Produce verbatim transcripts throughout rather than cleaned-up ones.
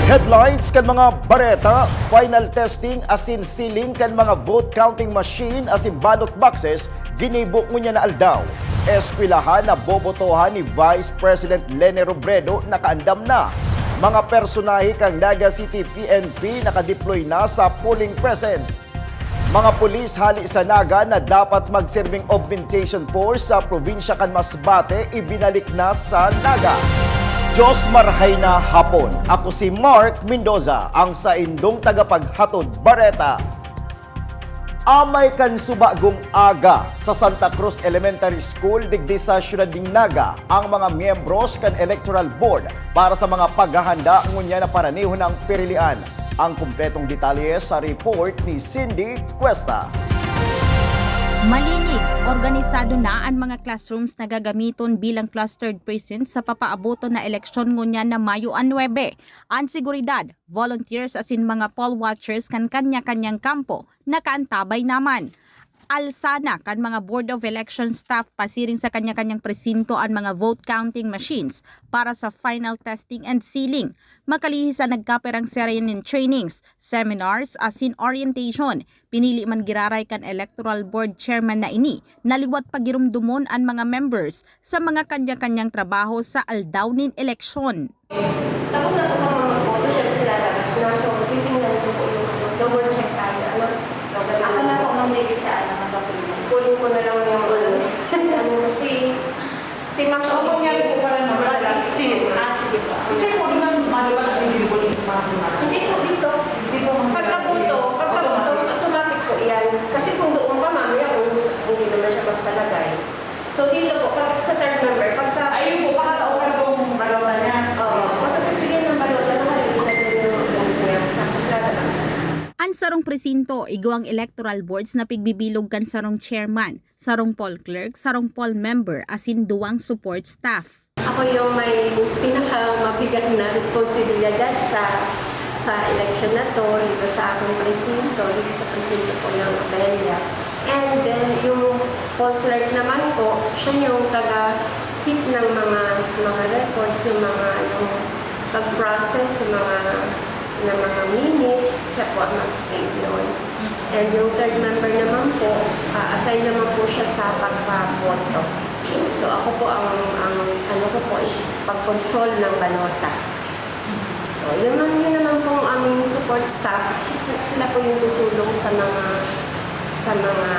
Headlines kan mga bareta: final testing asin sealing kan mga vote counting machine asin ballot boxes ginibo ngunyan na aldaw. Eskwelahan na bobotohan ni Vice President Leni Robredo nakaandam na. Mga personahe kan Naga City P N P nakadeploy na sa polling present. Mga pulis hali sa Naga na dapat magserbing augmentation force sa probinsya kan Masbate, ibinalik na sa Naga. Diyos marhay na hapon. Ako si Mark Mendoza, ang saindong tagapaghatod bareta. Amay kan subagong aga sa Santa Cruz Elementary School digdi sa siyudad nin Naga ang mga miyembros kan Electoral Board para sa mga paghahanda ngunyan na paranihon na pirilian. Ang kumpletong detalye sa report ni Cindy Cuesta. Malinig, organisado na an mga classrooms na gagamiton bilang clustered precinct sa papaaboton na eleksyon ngunyan na Mayo a nuebe. An seguridad, volunteers asin mga poll watchers kan kanya-kanyang kampo nakaantabay naman. Alsa na kan mga Board of Election staff pasiring sa kanya-kanyang presinto an mga vote counting machines para sa final testing and sealing. Makalihis an nagkapirang serye nin trainings, seminars asin orientation. Pinili man giraray kan Electoral Board Chairman na ini na liwat pagiromdomon an mga members sa mga kanya-kanyang trabaho sa aldaw nin eleksyon. Tapos na po kami magboto, syempre lalabas na. So, titingnan ko po yung ano, double check tayo. Ano? So, ganun. Ako na po mamili sa ano, magpapili. Kunin ko na lang yung ano. Ano, si, si Max. So, kung yan po pala naman, Mag-exit. Ah, sige po. Kasi po, di ba, maliwanag yung binibuli yung mga bunga? Hindi po dito. Hindi po. Pagkaboto, pagkaboto, automatic po yan. Kasi kung doon pa, mamaya kung gusto, hindi naman siya magpalagay. So dito po, pag sa third member, pagka... Ayun po, baka nautan tong balota niya. Oo, pagka nagbigay ng balota, nakalagay na dyan yung vote niya. Tapos lalabas na. An sarong presinto, igwang electoral boards na pigbibilog kan sarong chairman, sarong poll clerk, sarong poll member, asin duwang support staff. Ako yung may pinakamabigat na responsibilidad sa sa election na to, dito sa aking presinto, dito sa presinto po ng Abella. And then, yung poll clerk naman po, siya yung taga-keep ng mga mga records, yung mga ano, pag-process, yung mga ng mga minutes, siya po ang mag-take noon. And yung third member naman po, ah, assign naman po siya sa pagpaboto. So ako po, ang, ang ano ko po is pag-control ng balota. So yun, man, yun naman pong aming support staff, sila po yung tutulong sa mga sa mga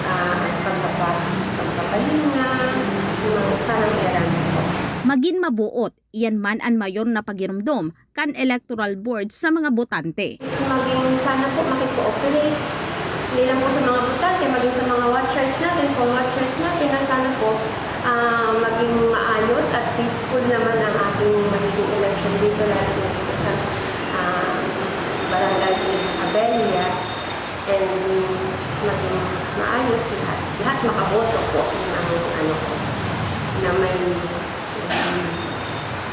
uh, pagpapa, pagpapahinga, yung mga parang errands po. Magin mabuot, iyan man an mayor na pagiromdom kan electoral board sa mga botante. Maging sana po makikooperate, hindi lang po sa mga botante, maging sa mga watchers natin, poll watchers natin, na sana po uh, maging maayos at peaceful naman ang ating magiging election dito, lalo na dito sa uh, barangay Abella, and maging maayos lahat. Lahat makaboto po ng ano po, na may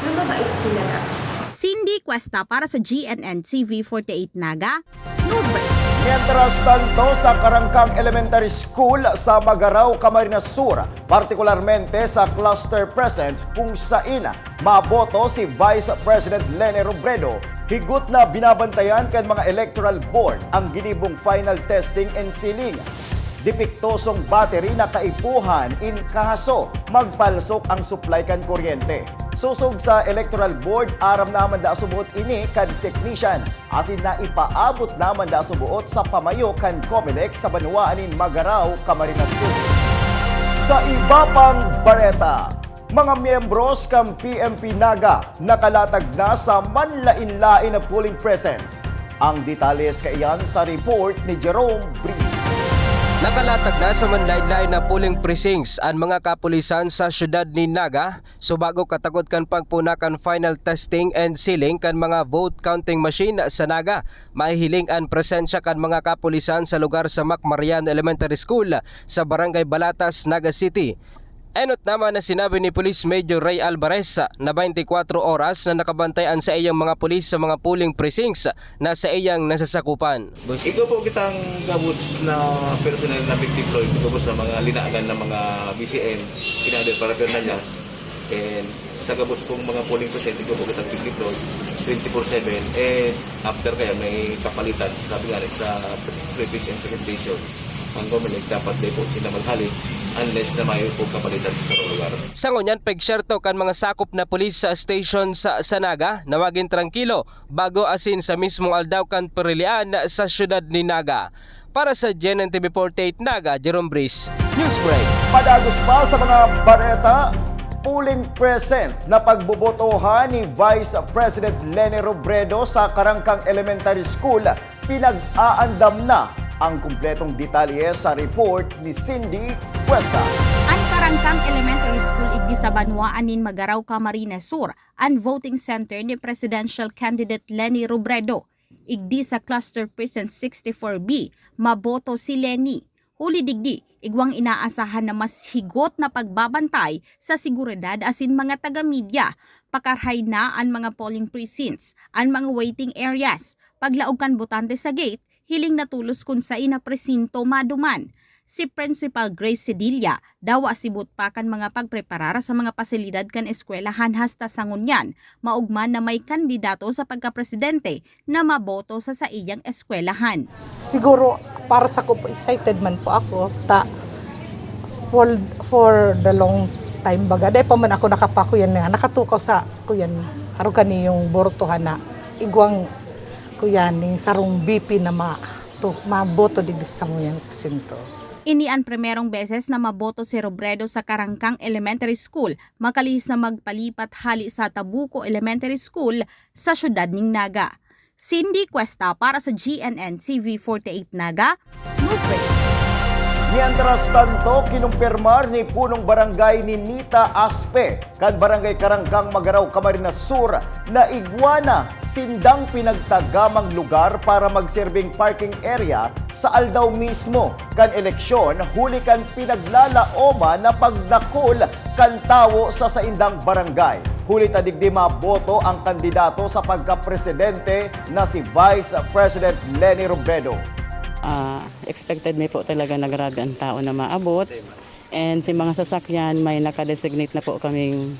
Mababait sila dapat. Cindy Cuesta para sa G N N T V forty-eight Naga, News Break. Mientras tanto, sa Karangkang Elementary School sa Magarao, Camarines Sur, partikularmente sa cluster present kung sain maboto si Vice President Leni Robredo, higot na binabantayan kan mga electoral board ang ginibong final testing and sealing. Depektosong battery na kaipuhan in kaso magpalsok ang supply kan kuryente. Sosog sa Electoral Board, aram naman da subot ini kan technician, asin naipaabot naman da subot sa pamayo kan Comelec sa banwaan nin Magarao, Camarines Sur. Sa iba pang bareta, mga miyembros kan P M P Naga nakalatag na sa manlain-lain na polling precinct. Ang detalye kaiyan sa report ni Jerome Brito. Nakalatag na sa manlain-lain na polling precincts an mga kapulisan sa siyudad nin Naga, subago katakod kan pagpuna kan final testing and sealing kan mga vote counting machine sa Naga. Mahihiling an presensya kan mga kapulisan sa lugar sa Mac Mariano Elementary School sa Barangay Balatas, Naga City. Enot naman na sinabi ni Police Major Ray Alvarez na twenty-four oras na nakabantay an saiyang mga pulis sa mga polling precincts na saiyang nasasakupan. Igwa po kitang gabos na personnel na pig-deploy, gabos na mga linagan ng mga B C M, kinader para Fernandez, and sa gabos pong mga polling precinct, igwa po kitang pig-deploy. twenty-four seven, eh, after kaya may kapalitan, sabi nga sa previous implementation, ang government dapat di po sila maghaling unless na may po kapalitan sa lugar. Sa ngunyan, pagsyerto kan mga sakop na police sa station sa, sa Naga na magin trangkilo bago asin sa mismong aldaw kan perilian sa siyudad ni Naga. Para sa G N N T V forty-eight Naga, Jerome Breeze, Newsbreak. Padagos pa sa mga bareta, pooling present na pagbobotohan ni Vice President Leni Robredo sa Karangkang Elementary School, pinag-aandam na. Ang kumpletong detalye sa report ni Cindy Cuesta. An Karangkang Elementary School igdi sa banwaan nin Magarao, Camarines Sur, an voting center ni presidential candidate Leni Robredo. Igdi sa Cluster Precinct sixty-four B, maboto si Leni. Huli digdi, igwang inaasahan na mas higot na pagbabantay sa seguridad asin mga taga-media. Pakarhay na an mga polling precincts, an mga waiting areas, paglaog kan botante sa gate, hiling na tolos kun saen na presinto maduman. Si Principal Grace Sedilla, dawa sibot pa kan mga pagpreparar sa mga pasilidad kan eskwelahan hasta sa ngunyan, maogma na may kandidato sa pagkapresidente na maboto sa saiyang eskwelahan. Siguro, para sa ko po, excited man po ako. Ta, for, for the long time baga, dahil pa man ako nakapakuyan na, nakatukaw sa kuyan, arog kaniyong bortohan na igwang kuyan ning sarong B P na ma, to, maboto digdi sa ngunyan presinto. Ini an primerong beses na maboto si Robredo sa Karangkang Elementary School, makalihis na magpalipat hali sa Tabuco Elementary School sa siyudad nin Naga. Cindy Cuesta para sa G N N T V forty-eight Naga, Newsbreak. Mientras tanto, kinumpirmar ni Punong Barangay Ninita Aspe kan Barangay Karangkang, Magarao, Camarines Sur, na igwa na sindang pinagtagamang lugar para magserbing parking area sa aldaw mismo kan eleksyon, huli kan pinaglalaoman na pagdakul kan tawo sa saindang barangay. Huli ta digdi maboto ang kandidato sa pagkapresidente na si Vice President Leni Robredo. Ah, expected mi po talaga na grabe ang tao na maabot. And si mga sasakyan, may naka-designate na po kaming,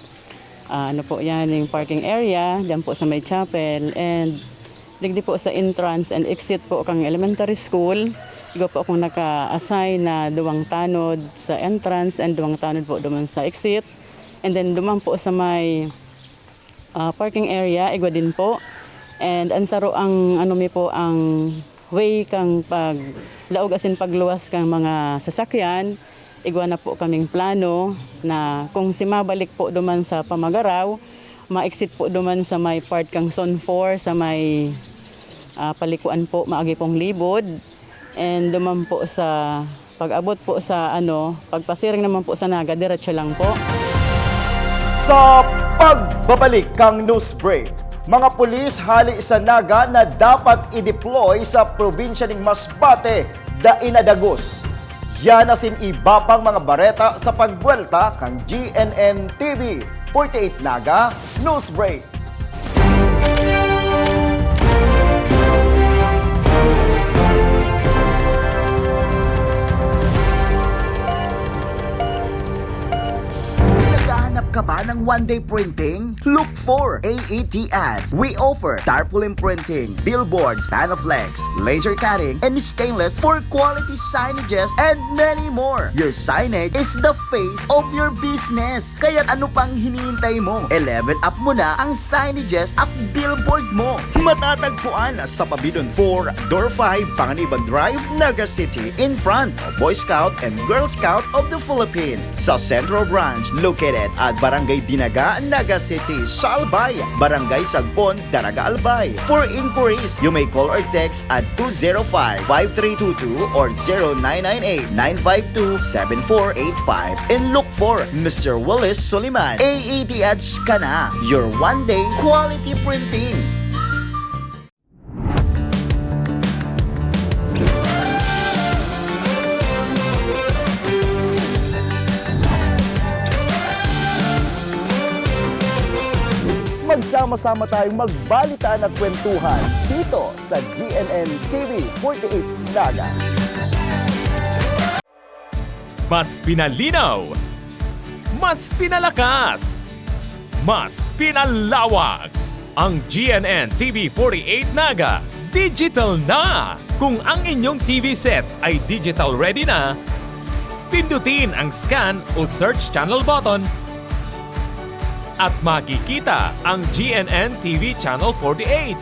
ah, ano po yan, yung parking area, dyan po sa may chapel. And digdi po sa entrance and exit po kang elementary school, igwa po akong naka-assign na duwang tanod sa entrance and duwang tanod po duman sa exit. And then duman po sa may, ah, parking area, igwa din po. And ang saro ang, ano mi po, ang way kang paglaog asin pagluwas kang mga sasakyan. Igwa na po kaming plano na kung si mabalik po duman sa Pamagaraw, ma-exit po duman sa may part kang Zone four, sa may, ah, palikuan po, maagi pong libod. And duman po sa pag-abot po sa, ano, pagpasiring naman po sa Naga, diretso lang po. Sa pagbabalik kang news break, mga pulis hali sa Naga na dapat i-deploy sa probinsya ning Masbate, dai na dagos. Yan asin iba pang mga bareta sa pagbuwelta kan G N N T V forty-eight Naga News Break. Naghahanap ka ba ng one-day printing? Look for A E T Ads. We offer tarpaulin printing, billboards, Panaflex, laser cutting, and stainless for quality signages and many more. Your signage is the face of your business. Kaya ano pang hinihintay mo? E-level up mo na ang signages at billboard mo. Matatagpuan sa Pabidon four, Door five, Panganiban Drive, Naga City, in front of Boy Scout and Girl Scout of the Philippines. Sa Central Branch, located at Barangay Dinaga, Naga City, sa Albay, Barangay Sagpon, Daraga, Albay. For inquiries, you may call or text at two zero five, five three two two or zero nine nine eight, nine five two, seven four eight five. And look for Mister Willis Soliman. A E T Ads ka na, your one-day quality printing. Magsama-sama tayong magbalitaan at kwentuhan dito sa G N N T V forty-eight Naga. Mas pinalinaw, mas pinalakas, mas pinalawak. Ang G N N T V forty-eight Naga, digital na! Kung ang inyong T V sets ay digital ready na, pindutin ang scan o search channel button at makikita ang G N N T V Channel forty-eight.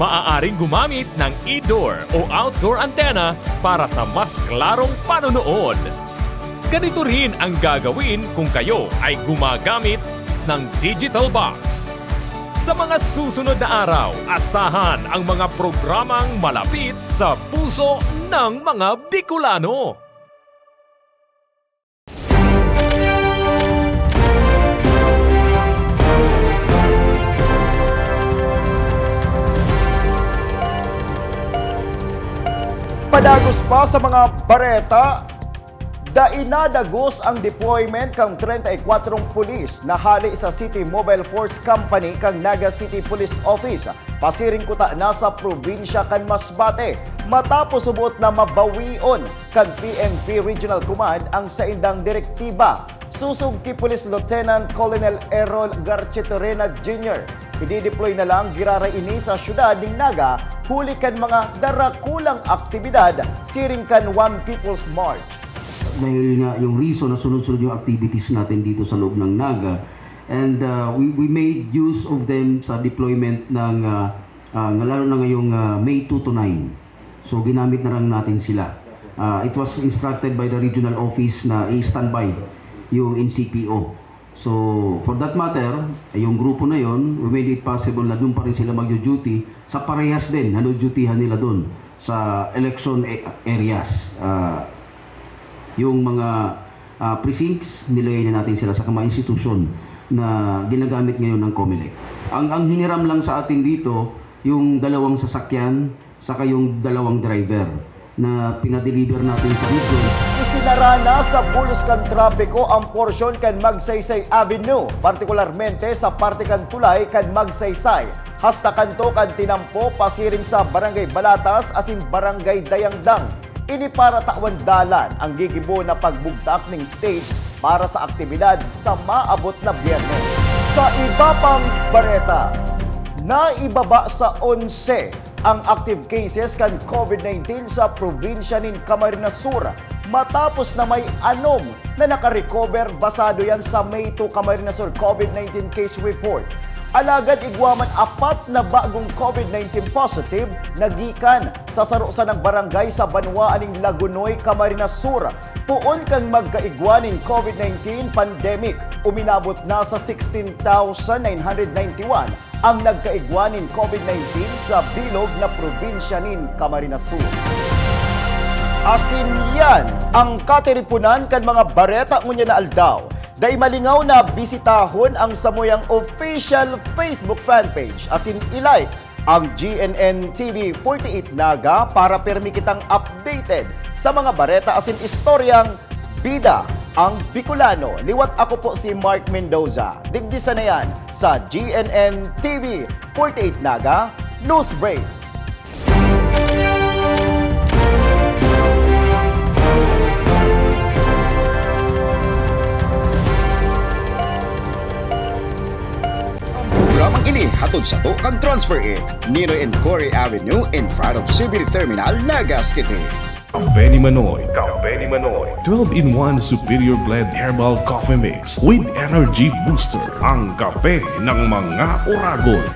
Maaaring gumamit ng indoor o outdoor antenna para sa mas klarong panonood. Ganito rin ang gagawin kung kayo ay gumagamit ng digital box. Sa mga susunod na araw, asahan ang mga programang malapit sa puso ng mga Bicolano. Padagos pa sa mga bareta, dai nadagos ang deployment kan treinta y cuatro pulis na hale sa City Mobile Force Company kan Naga City Police Office, pasiring kuta na sa probinsya kan Masbate, matapos subot na mabawion kan P N P Regional Command ang saindang direktiba. Sosog ki Police Lieutenant Colonel Errol Garchitorena Junior, idideploy na lang giraray ini sa syudad nin Naga huli kan mga darakulang aktibidad siring kan One People's March. Dahil nga yung reason na sunod-sunod yung activities natin dito sa loob ng Naga, and, uh, we, we made use of them sa deployment ng, uh, uh, lalo na ngayong, uh, May two to nine. So, ginamit na lang natin sila. Uh, it was instructed by the regional office na i-standby yung N C P O. So, for that matter, yung grupo na yon, we made it possible na doon pa rin sila magjo-duty sa parehas din na dutihan nila doon sa election a-, areas. Uh, yung mga, uh, precincts, nilagay na natin sila sa mga institusyon na ginagamit ngayon ng Comelec. Ang, ang hiniram lang sa atin dito, yung dalawang sasakyan, saka yung dalawang driver na pinadeliver natin sa region. Isinara na sa bulos kan trapiko ang porsyon kan Magsaysay Avenue, partikularmente sa parte kan tulay kan Magsaysay. Hasta kanto kan tinampo pasiring sa Barangay Balatas asin Barangay Dayangdang. Ini para tawan dalan ang gigibo na pagbugtak ning stage para sa aktibidad sa maabot na Byernes. Sa iba pang bareta, naibaba sa onse ang active cases kan COVID nineteen sa probinsya nin Camarines Sur, matapos na may anom na nakarecover, basado yan sa May two Camarines Sur COVID nineteen case report. Alagad igwa man apat na bagong COVID nineteen positive na gikan sa saro sanang barangay sa banwaan nin Lagonoy, Camarines Sur. Poon kan magkaigwa nin COVID nineteen pandemic, uminabot na sa sixteen thousand nine hundred ninety-one ang nagkaigwa nin COVID nineteen sa bilog na probinsya nin Camarines Sur. Asin yan ang katiriponan kan mga bareta ngunyan na aldaw. Dai malingaw na bisitahon ang samuyang official Facebook fanpage asin i-like ang G N N T V forty-eight Naga para pirmi kitang updated sa mga bareta asin istoryang bida ang Bicolano. Liwat ako po si Mark Mendoza. Digdi sana yan sa G N N T V forty-eight Naga News Break. Ang programang ini hatod sato kan Transfer It, Ninoy and Cory Avenue, in front of C B D Terminal, Naga City. Kape ni Manoy. Kape ni Manoy. Twelve-in-one Superior Blend Herbal Coffee Mix with Energy Booster. Ang kape ng mga Oragon.